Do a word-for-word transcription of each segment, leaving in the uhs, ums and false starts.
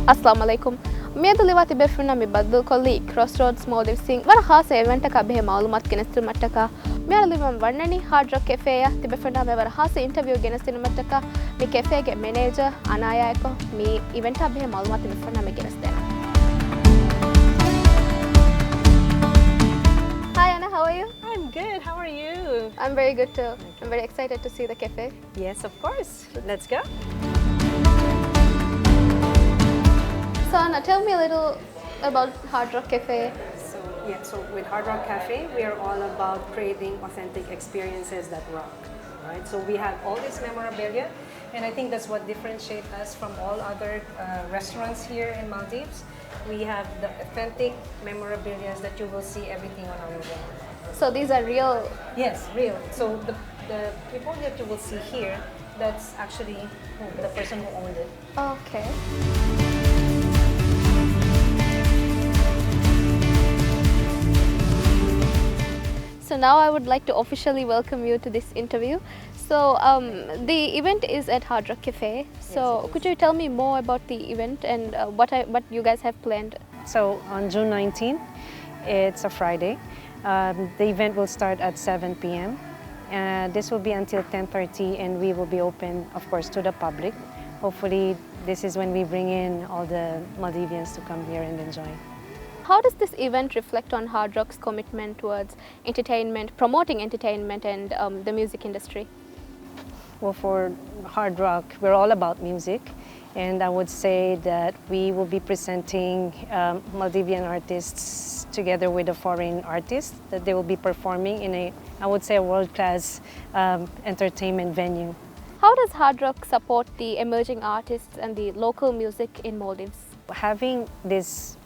އައްސަލާމު ޢަލައިކުމް. މިއަދު ލިވާ ތިބޭފުޅުންނާ މި ބައްދަލުކޮށްލީ ކްރޮސްރޯޑްސް މޯލްޑިވްސްއިން ވަރަށް ޚާއްޞަ އިވެންޓަކާ ބެހޭ މަޢުލޫމާތު ގެނެސްދިނުމަށްޓަކާ. މިއަދު ލިވަން ވަންނަނީ ހާޑް ރޮކް ކެފޭއަށް ތިބޭފުޅުންނާ މެ ވަރަށް ޚާއްޞަ އިންޓަވިއު ގެނެސްދިނުމަށްޓަކާ މި ކެފޭގެ މެނޭޖަރ އަނާޔާއެކު މި އިވެންޓާ ބެހޭ މަޢުލޫމާތު މިފުންނާ މި ގެނެސްދޭނަން. Hi Anna, how are you? I'm good. How are you? I'm very good too. I'm very excited to see the cafe. Yes, of course. Let's go. So Anna, tell me a little about Hard Rock Cafe. So, yeah, so with Hard Rock Cafe, we are all about creating authentic experiences that rock, right? So we have all this memorabilia, and I think that's what differentiates us from all other uh, restaurants here in Maldives. We have the authentic memorabilia that you will see everything on our wall. So these are real? Yes, real. So the, the people that you will see here, that's actually who, the person who owned it. Okay. So now I would like to officially welcome you to this interview. So um, the event is at Hard Rock Cafe. So could you tell me more about the event and uh, what I, what you guys have planned? So on June nineteenth, it's a Friday. Um, the event will start at seven p.m. Uh, this will be until ten thirty, and we will be open, of course, to the public. Hopefully, this is when we bring in all the Maldivians to come here and enjoy. How does this event reflect on Hard Rock's commitment towards entertainment, promoting entertainment and um, the music industry? Well, for Hard Rock, we're all about music, and I would say that we will be presenting um, Maldivian artists together with the foreign artists that they will be performing in a, I would say, a world-class um, entertainment venue. How does Hard Rock support the emerging artists and the local music in Maldives? Having this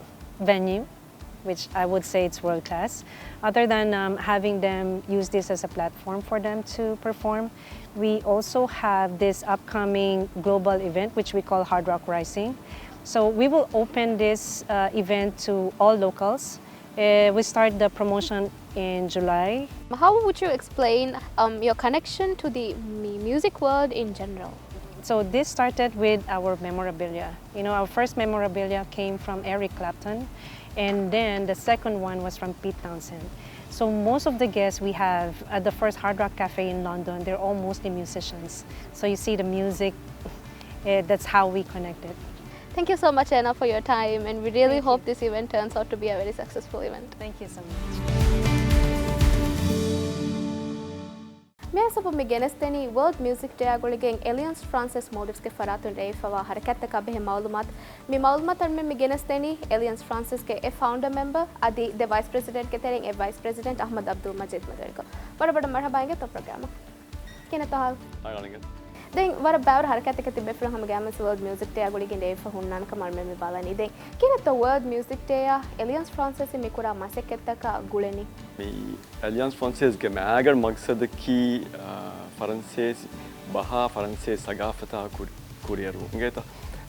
venue, which I would say it's world class. Other than um, having them use this as a platform for them to perform, we also have this upcoming global event, which we call Hard Rock Rising. So we will open this uh, event to all locals. Uh, we start the promotion in July. How would you explain um, your connection to the mu- music world in general? So this started with our memorabilia. You know, our first memorabilia came from Eric Clapton, and then the second one was from Pete Townshend. So most of the guests we have at the first Hard Rock Cafe in London, they're all mostly musicians. So you see the music, eh, that's how we connected. Thank you so much, Anna, for your time, and we really hope this event turns out to be a very successful event. Thank you so much. މިއަސަބު މި ގެނެސްދެނީ ވަރލްޑް މިއުޒިކް ޑޭއާ ގުޅިގެން އެލިއަންސް ފްރާންސިސް މޯލްޑިވްސްގެ ފަރާތުން ރޭވިފަވާ ހަރަކާތްތަކާ ބެހޭ މައުލޫމާތު. މި މައުލޫމާތު އަންމެން މި ގެނެސްދެނީ އެލިއަންސް ފްރާންސިސްގެ އެއް ފައުންޑަރ މެމްބަރ އަދި ދެ ވައިސް ޕްރެޒިޑެންޓްގެ ތެރެއިން އެއް ވައިސް ޕްރެޒިޑެންޓް އަޙްމަދު އަބްދުލް މަޖީދް މަދުވެރިކޮށް. ވަރަށް ބޮޑަށް މަރްޙަބާ އިނގޭތޯ ޕްރޮގްރާމަށް. ކިހިނެއްތޯ ހާލު؟ ދެން ވަރަށް ބައިވަރު ހަރަކާތްތަކެއް ތިބޭފުޅުން ހަމަ ގައިމުވެސް ވަރލްޑް މިއުޒިކް ޑޭއާ ގުޅިގެން ރޭވިފަ ހުންނާނެ ކަމަށް އަންމެން މި ބަލަނީ. ދެން ކިހިނެއްތޯ ވަރލްޑް މިއުޒިކް ޑޭއާ އެލިއަންސް ފްރާންސިސް މި ކުރާ މަސައްކަތްތަކާ ގުޅެނީ؟ މި އެލިއަންސް ފްރާންސިސްގެ މާގަނޑު މަގްސަދަކީ، އާ، ފަރަންސޭސި ބަހާ ފަރަންސޭސި ސަގާފަތާ ކުރި-، ކުރިއެރުވުން އިނގޭތޯ.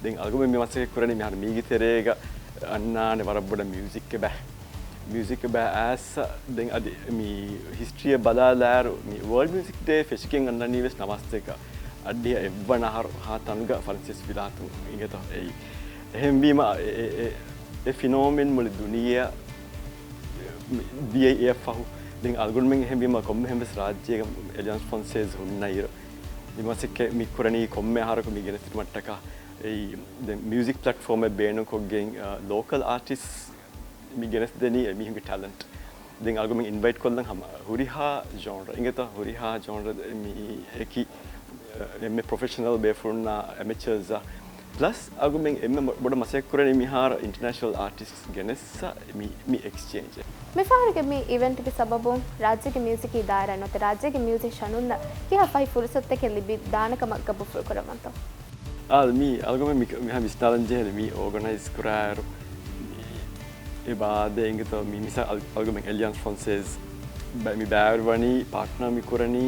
ދެން އަޅުގަނޑުމެން މި މަސައްކަތް ކުރަނީ މިހާރު މީގެ ތެރޭގަ އަންނާނެ ވަރަށް ބޮޑަށް މިއުޒިކް ބައި. މިއުޒިކް ބައި އައިސް ދެން އަދި މި ހިސްޓްރީއަށް ބަލާލާއިރު މި ވަރލްޑް މިއުޒިކް ޑޭ ފެށިގެން އަންނަނީ ވެސް ނަވާސްތޭކަ އަށްޑިހަ އެއްވަނަ އަހަރު ހާ ތަނުގަ ފަރަންސިސް ވިލާތުން އިނގޭތޯ އެއީ. އެހެންވީމަ އެ، އެ، އެ، އެ ފިނޯމެން މުޅި ދުނިޔެއަށް ދިޔައީ އެއަށްފަހު. ދެން އަޅުގަނޑުމެން އެހެންވީމަ ކޮންމެހެން ވެސް ރާއްޖޭގަ އެލިއަންސް ފްރާންސިސް ހުންނައިރު، މި މަސައްކަތް މި ކުރަނީ ކޮންމެ އަހަރަކު މި ގެނެސްދިނުމަށްޓަކާ. އެއީ، ދެން މިއުޒިކް ޕްލެޓްފޯމެއް ބޭނުންކޮށްގެން، އާ، ލޯކަލް އާޓިސްޓް މި ގެނެސްދެނީ އެމީހުންގެ ޓެލެންޓް. ދެން އަޅުގަނޑުމެން އިންވައިޓް ކޮށްލަން ހަމަ ހުރިހާ ޖޯންރ، އިނގޭތޯ ހުރިހާ ޖޯންރ މި އެކި، އެންމެ ޕްރޮފެޝަނަލް ބޭފުޅުންނާ އެމެޗާސްއާ. ޕްލަސް އަޅުގަނޑުމެން އެންމެ ބޮޑަށް މަސައްކަތް ކުރަނީ މިހާރު އިންޓަރނޭޝަނަލް އާޓިސްޓް ގެނެއްސަ މި، މި އެކްސްޗޭންޖް. މިފަހަރުގެ މި އިވެންޓްގެ ސަބަބުން ރާއްޖޭގެ މިއުޒިކީ ދާއިރާ ނުވަތަ ރާއްޖޭގެ މިއުޒިޝަނުންނަށް ކިހާ ފަހި ފުރުސަތުތަކެއް ލިބި ދާނެ ކަމަށް ގަބޫލުފުޅު ކުރައްވަންތޯ؟ އާ، މީ އަޅުގަނޑު މި، މިހާ ވިސްނާލަން ޖެހޭނެ މީ އޯގަނައިޒް ކުރާއިރު، މީ އެ ބާދެ އިނގޭތޯ މީ މިސާ އަލް-، އަޅުގަނޑުމެން އެލިއަންސް ފްރާންސިސް ބަ-، މި ބައިވެރިވަނީ ޕާޓްނާ މި ކުރަނީ،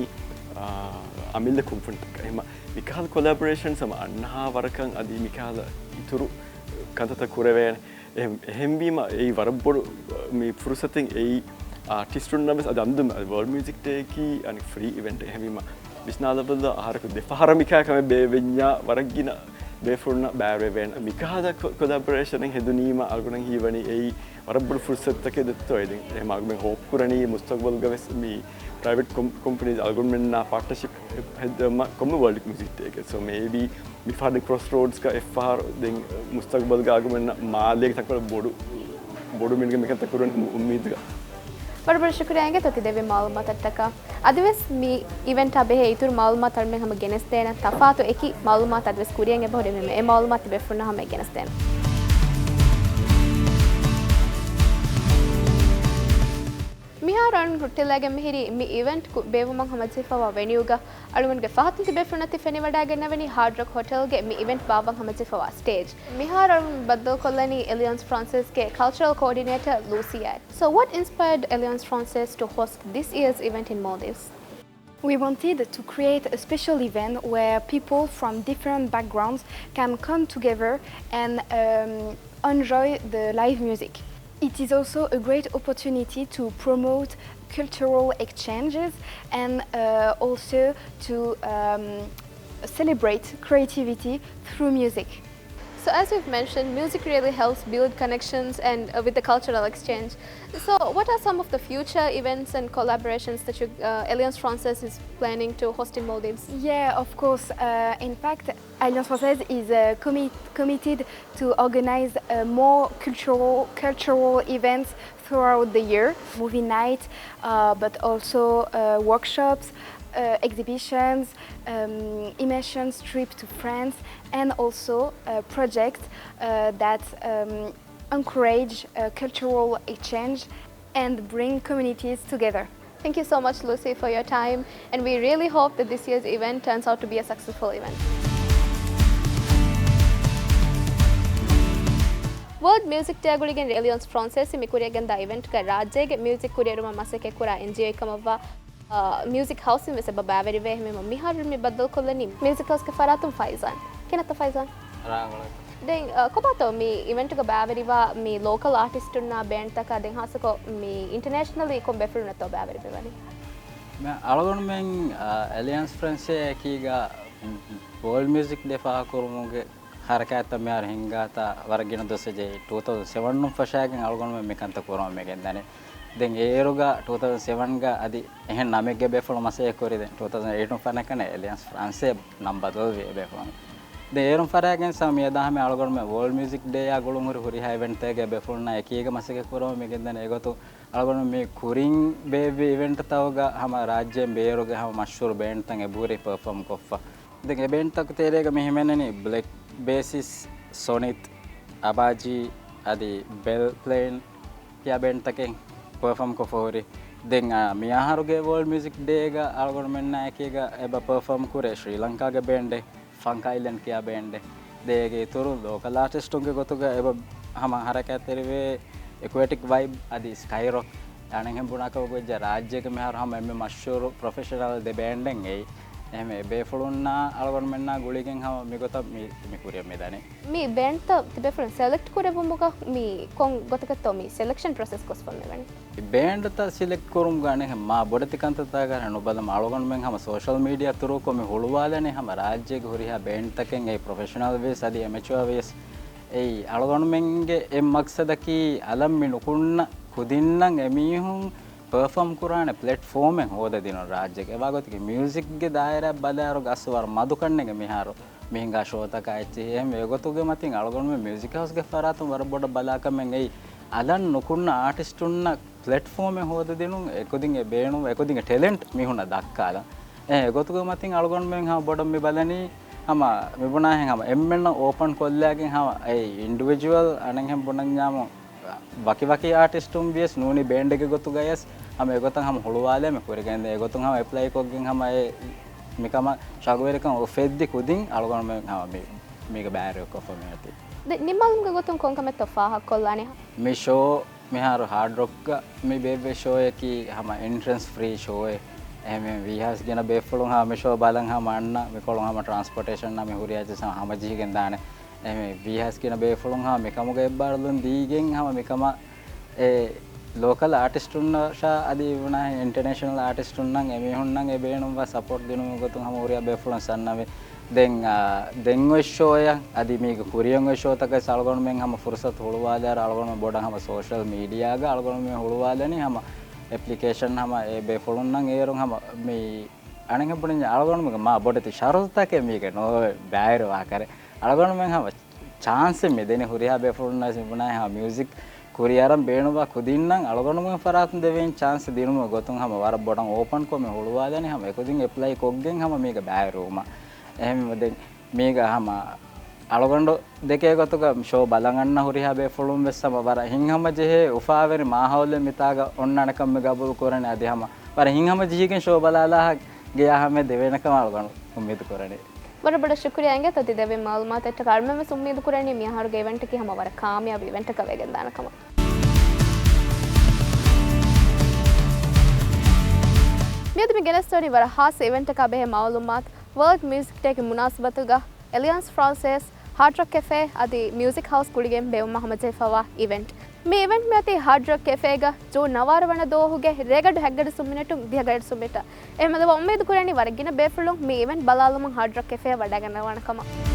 އާ، އަމިއްލަ ކުންފުނިތަކަށް. އެހެމަ މިކަހަލަ ކޮލެބޮރޭޝަންސް ހަމަ އަންނަހާ ވަރަކަށް އަދި މިކަހަލަ އިތުރު ކަންތައްތައް ކުރެވޭނެ. އެހެން-، އެހެންވީމަ އެއީ ވަރަށް ބޮޑު މި ފުރުސަތެއް އެއީ އާޓިސްޓުންނަށް ވެސް އަދި އަމްދު ވަރލްޑް މިއުޒިކް ޑޭއަކީ އަނެއް ފްރީ އިވެންޓެއް. އެހެންވީމަ ވިސްނާލަބަލަ އަހަރަކު ދެފަހަރަށް މިކާ ކަމެއް ބޭއްވެންޏާ ވަރަށް ގިނަ ބޭފުޅުންނަށް ބައިވެރިވެވޭނެ. މިކަހަލަ ކޮ-، ކޮލަބޮރޭޝަނެއް ހެދުނީމަ އަޅުގަނޑަށް ހީވަނީ އެއީ ވަރަށް ބޮޑު ފުރުސަތުތަކެއް ދެއްތޯ އެދެން. އެހެން އަޅުގަނޑުމެން ހޯޕް ކުރަނީ މުސްތަގުބަލުގަ ވެސް މި ޕްރައިވެޓް ކޮމް-، ކޮމްޕަނީސް އަޅުގަނޑުމެންނާ ޕާޓްނަރޝިޕް ހެއްދެވުމަށް ކޮންމެ ވޯލްޑް މިއުޒިކް ޑޭގެ. ސޯ މޭބީ މި ފަހަރު ކްރޮސް ރޯޑްސްގަ އެއްފަހަރު ދެން މުސްތަގުބަލުގަ އަޅުގަނޑުމެންނަށް މާލޭގެ ތަންކޮޅެއް ބޮޑު، ބޮޑު މީޓިންގެއް މިކަންތައް ކުރުވަން އުއްމީދުގަ. ވަރަށް ބޮޑަށް ޝުކުރިއްޔާ އިނގޭތޯ ތި ދެއްވި މަޢުލޫމާތަށްޓަކާ. އަދިވެސް މި އިވެންޓާ ބެހޭ އިތުރު މަޢުލޫމާތު އަޅުމެން ހަމަ ގެނެސްދޭނަން، ތަފާތު އެކި މަޢުލޫމާތު އަދިވެސް ކުރިއަށް އެބަހުރި އެހެންވީމަ އެ މަޢުލޫމާތު ތިބޭފުޅުންނާ ހަމަ ގެނެސްދޭނަން. މިހާރު ރަން ރުއްޓެލައިގެން މިހިރީ މި އިވެންޓް ކު-، ބޭއްވުމަށް ހަމަޖެހިފަވާ ވެނިއުގަ އަޅުގަނޑުގެ ފަހަތުން ތިބޭފުޅުންނަށް ތި ފެނިވަޑައިގެންނެވެނީ ހާޑް ރޮކް ހޮޓެލްގެ މި އިވެންޓް ބާއްވަން ހަމަޖެހިފަވާ ސްޓޭޖް. މިހާރު އަޅުގަނޑު ބައްދަލުކޮށްލަނީ އެލިއަންސް ފްރާންސިސްގެ ކަލްޗަރަލް ކޯޑިނޭޓަރ ލޫސީއާއެކު. So what inspired Alliance Française to host this year's event in Maldives? We wanted to create a special event where people from different backgrounds can come together and, um, enjoy the live music. It is also a great opportunity to promote cultural exchanges and, uh, also to, um, celebrate creativity through music. So as we've mentioned, music really helps build connections and, uh, with the cultural exchange. So what are some of the future events and collaborations that you, uh, Alliance Française is planning to host in Maldives? Yeah, of course. Uh, in fact, Alliance Française is, uh, commi-, committed to organize, uh, more cultural, cultural events throughout the year, movie night, uh, but also, uh, workshops, uh, exhibitions, um, immersion trip to France, and also, uh, projects, uh, that, um, encourage, uh, cultural exchange and bring communities together. Thank you so much, Lucy, for your time, and we really hope that this year's event turns out to be a successful event. ވޯލްޑް މިއުޒިކް ޑޭ ގުޅިގެން އެލިއަންސް ފްރާންސޭސް މި ކުރިއަށް ގެންދާ އިވެންޓްގަ ރާއްޖޭގެ މިއުޒިކް ކުރިއެރުމަށް މަސައްކަތް ކުރާ އެންޖީއޯއެއް ކަމަށްވާ، އާ، މިއުޒިކް ހައުސްއިން ވެސް އެބަ ބައިވެރިވޭ. އެހެންވީމަ މިހާރު މި ބައްދަލުކޮށްލަނީ މިއުޒިކް ހައުސްގެ ފަރާތުން ފައިޒާން. ކިހިނެއްތަ ފައިޒާން؟ ރާގަޅަށް. ދެން، އަ، ކޮބާތޯ މި އިވެންޓުގަ ބައިވެރިވާ މި ލޯކަލް އާޓިސްޓުންނާ ބޭންޑްތަކާ ދެން ހާއްސަކޮށް މި އިންޓަރނޭޝަނަލީ ކޮން ބޭފުޅުންނަށްތޯ ބައިވެރިވެވަނީ؟ މި އަޅުގަނޑުމެން، އަ، އެލިއަންސް ފްރެންޑްސް އެކީގަ ވޯލްޑް މިއުޒިކް ޑޭ ފާހަގަކުރުމުގެ ހަރަކާތްތައް މިހާރު ހިންގާތާ ވަރަށް ގިނަ ދުވަސް ވެއްޖެ. ޓޫ ތައުޒަން ސެވަން ފަށާގެން އަޅުގަނޑުމެން މިކަންތައް ކުރަމުން މި ގެންދަނީ. ދެން އޭރުގަ ޓޫ ތައުޒަން ސެވަންގަ އަދި އެހެން ނަމެއްގެ ބޭފުޅުން މަސައްކަތް ކުރި. ދެން ޓޫ ތައުޒަން އެއިޓުން ފަނަކަނެ އެލިއަންސް ފްރާންސޭ ނަން ބަދަލުވި އެ ބޭފުޅުން. ދެން އޭރުން ފަރާގެން ސަ މިއަދާ ހަމަ އަޅުގަނޑުމެން ވޯލްޑް މިއުޒިކް ޑޭއާ ގުޅުންހުރި ހުރިހާ އިވެންޓްތަކެއްގެ ބޭފުޅުންނާ އެކީގަ މަސައްކަތް ކުރަމުން މި ގެންދަނީ. އެގޮތުން އަޅުގަނޑު މި ކުރިން ބޭއްވި އިވެންޓްތަކުގަ ހަމަ ރާއްޖޭން ބޭރުގެ ހަމަ މަޝްހޫރު ބޭންޑްތައް އެބަހުރި ޕަރފޯމް ކޮށްފަ. ދެން އެ ބޭންޑްތަކު ތެރޭގަ މި ހިމެނެނީ ބްލެކް ބޭސިސް، ސޮނިތް، އަބާޖީ އަދި ބެލް ޕްލޭން ކިޔާ ބޭންޑްތަކެއް ޕަރފޯމް ކޮށްފަ ހުރި. ދެން، އާ، މި އަހަރުގެ ވޯލްޑް މިއުޒިކް ޑޭގަ އަޅުގަނޑުމެންނާ އެކީގަ އެބަ ޕަރފޯމް ކުރޭ ޝްރީލަންކާގެ ބޭންޑެއް، ފަންކް އައިލެންޑް ކިޔާ ބޭންޑެއް. ދެން އޭގެ އިތުރުން ލޯކަލް އާޓިސްޓުންގެ ގޮތުގަ އެބަ ހަމަ ހަރަކާތްތެރިވޭ އެކުއެޓިކް ވައިބް އަދި ސްކައި ރޮކް. އަނެއްހެން ބުނާކަމަކު ވެއްޖެ ރާއްޖޭގެ މިހާރު ހަމަ އެންމެ މަޝްހޫރު ޕްރޮފެޝަނަލް ދެ ބޭންޑެއް އެއީ. އެހެންވެ އެ ބޭފުޅުންނާ އަޅުގަނޑުމެންނާ ގުޅިގެން ހަމަ މިގޮތަށް މި، މި ކުރިއަށް މިދަނީ. މި ބޭންޑްތައް ތިބޭފުޅުން ސެލެކްޓް ކުރެއްވުމުގަ މި ކޮން ގޮތަކަށްތޯ މި ސެލެކްޝަން ޕްރޮސެސް ގޮސްފަ މިވަނީ؟ ބޭންޑްތައް ސިލެކްޓް ކުރުމުގަ އަނެއް މާ ބޮޑެތި ކަންތައްތަކަށް ނުބަލަމު އަޅުގަނޑުމެން ހަމަ ސޯޝަލް މީޑިއާ ތުރޫކޮށް މި ހުޅުވާލަނީ ހަމަ ރާއްޖޭގެ ހުރިހާ ބޭންޑްތަކެއް އެއީ ޕްރޮފެޝަނަލް ވިޔަސް އަދި އެމެޗުއާ ވިޔަސް. އެއީ އަޅުގަނޑުމެންގެ އެއް މަގްސަދަކީ އަލަށް މި ނުކުންނަ ކުދިންނަށް އެމީހުން ޕަރފޯމް ކުރާނެ ޕްލެޓްފޯމެއް ހޯދަދިނުން ރާއްޖޭގެ. އެވާގޮތަކީ މިއުޒިކްގެ ދާއިރާ ބަލާއިރު އަސްލު ވަރަށް މަދު ކަންނޭނގެ މިހާރު މި ހިނގާ ޝޯތަކާ އެއްޗެހި. އެހެންވެ އެގޮތުގެ މަތިން އަޅުގަނޑުމެން މިއުޒިކް ހައުސްގެ ފަރާތުން ވަރަށް ބޮޑަށް ބަލާކަމެއް އެއީ އަލަށް ނުކުންނަ އާޓިސްޓުންނަށް ޕްލެޓްފޯމެއް ހޯދަދިނުން އެކުދިން އެ ބޭނުން އެކުދިންގެ ޓެލެންޓް މީހުންނަށް ދައްކާލަން. އެ އެގޮތުގެ މަތިން އަޅުގަނޑުމެން ހަމަ ބޮޑަށް މި ބަލަނީ ހަމަ މި ބުނާހެން ހަމަ އެންމެންނަށް އޯޕަން ކޮށްލާގެން ހަމަ އެ އިންޑިވިޖުއަލް އަނެއްހެން ބުނަންޏާމު ވަކި ވަކި އާޓިސްޓުން ވިޔަސް ނޫނީ ބޭންޑެއްގެ ގޮތުގަޔަސް ހަމަ އެގޮތަށް ހަމަ ހުޅުވާލޭ މި ކުރިގެން އެގޮތުން ހަމަ އެޕްލައި ކޮށްގެން ހަމަ އެ މިކަމަށް ޝަގުވެރިކަން އުފެއްދި ކުދިން އަޅުގަނޑުމެން ހަމަ މި މީގެ ބައިވެރިކޮށްފަ މިއޮތީ. ދެން ނިންމާލުމުގެ ގޮތުން ކޮންކަމެއްތޯ ފާހަގަކޮށްލާނީ؟ މި ޝޯ މިހާރު ހާޑް ރޮކްގަ މި ބޭއްވޭ ޝޯއަކީ ހަމަ އެންޓްރެންސް ފްރީ ޝޯއެއް. އެހެންވެ ވީހާވެސް ގިނަ ބޭފުޅުން ހަމަ މި ޝޯ ބަލަން ހަމަ އަންނަ މިކޮޅުން ހަމަ ޓްރާންސްޕޯޓޭޝަން މި ހުރިހާ އެއްޗެއް ހަމަޖެހިގެން ދާނެ. އެހެންވެ ވީހާވެސް ގިނަ ބޭފުޅުން ހަމަ މިކަމުގެ އެއްބާރުލުން ދީގެން ހަމަ މިކަމަށް އެ ލޯކަލް އާޓިސްޓުންނަށާ އަދި ވުނާހެން އިންޓަރނޭޝަނަލް އާޓިސްޓުންނަށް އެމީހުންނަށް އެ ބޭނުންވާ ސަޕޯޓް ދިނުމުގެ ގޮތުން ހަމަ ހުރިހާ ބޭފުޅުން ސަންނަވެ. ދެން، އާ، ދެން އޮތް ޝޯއަށް އަދި މީގެ ކުރިއަށް އޮތް ޝޯތަކަށް އަޅުގަނޑުމެން ހަމަ ފުރުސަތު ހުޅުވާލާއިރު، އަޅުގަނޑުމެން ބޮޑަށް ހަމަ ސޯޝަލް މީޑިއާގަ އަޅުގަނޑުމެން ހުޅުވާލަނީ ހަމަ އެޕްލިކޭޝަން ހަމަ އެ ބޭފުޅުންނަށް އޭރުން ހަމަ މި އަނެއްހެން ބުނިންޏާ އަޅުގަނޑުމެންގެ މާ ބޮޑެތި ޝަރުތުތަކެއް މީގެ ނޯވޭ ބައިވެރިވާކަށް. އަޅުގަނޑުމެން ހަމަ ޗާންސެއް މި ދެނީ ހުރިހާ ބޭފުޅުންނަށް މި ބުނާ ހަމަ މިއުޒިކް ކުރިއަރަން ބޭނުންވާ ކުދިންނަށް އަޅުގަނޑުމެން ފަރާތުން ދެވޭން ޗާންސް ދިނުމުގެ ގޮތުން ހަމަ ވަރަށް ބޮޑަށް އޯޕަންކޮށް މި ހުޅުވާލަނީ ހަމަ އެކުދިން އެޕްލައި ކޮށްގެން ހަމަ މީގަ ބައިވެރިވުމަށް. އެހެންވީމަ ދެން މީގަ ހަމަ އަޅުގަނޑު ދެކޭ ގޮތުގަ ޝޯ ބަލަން އަންނަ ހުރިހާ ބޭފުޅުން ވެސް ހަމަ ވަރަށް ހިތްހަމަޖެހޭ އުފާވެރި މާހައުލެއް މިތާގަ އޮންނާނެކަން މި ގަބޫލު ކުރަނީ. އަދި ހަމަ ވަރަށް ހިތްހަމަޖެހިގެން ޝޯ ބަލާލާ ގެޔާ ހަމަޔަށް ދެވޭނެކަމަށް އަޅުގަނޑު އުއްމީދު ކުރަނީ. ވަރަށް ބޮޑަށް ޝުކުރިއްޔާ އިނގޭތޯ ތި ދެއްވި މައުލޫމާތަށްޓަކާ. އަޅުމެން ވެސް އުއްމީދު ކުރަނީ މި އަހަރުގެ އިވެންޓަކީ ހަމަ ވަރަށް ކާމިޔާބު އިވެންޓަކަށް ވެގެންދާނެ ކަމަށް. މިއަދު މި ގެނެސްދެވެނީ ވަރަށް ހާއްސަ އިވެންޓަކާ ބެހޭ މައުލޫމާތު. ވަރލްޑް މިއުޒިކް ޑޭގެ މުނާސަބަތުގަ އެލިއަންސް ފްރާންސައިސް ހާޑް ރޮކް ކެފޭ އަދި މިއުޒިކް ހައުސް ގުޅިގެން ބޭއްވުމަށް ހަމަޖެހިފައިވާ އިވެންޓް. މި އިވެންޓް މިއޮތީ ހާޑް ރޮކް ކެފޭގަ ޖޫން ނަވާރަ ވަނަ ދުވަހުގެ ރޭގަނޑު ހަތް ގަޑި ސުން މިނެޓުން ދިހަ ގަޑި ސުން މިނެޓަށް. އެހެންވީމަ އުއްމީދު ކުރަނީ ވަރަށް ގިނަ ބޭފުޅުން މި އިވެންޓް ބަލާލުމަށް ހާޑް ރޮކް ކެފޭއަށް ވަޑައިގަންނަވާނެ ކަމަށް.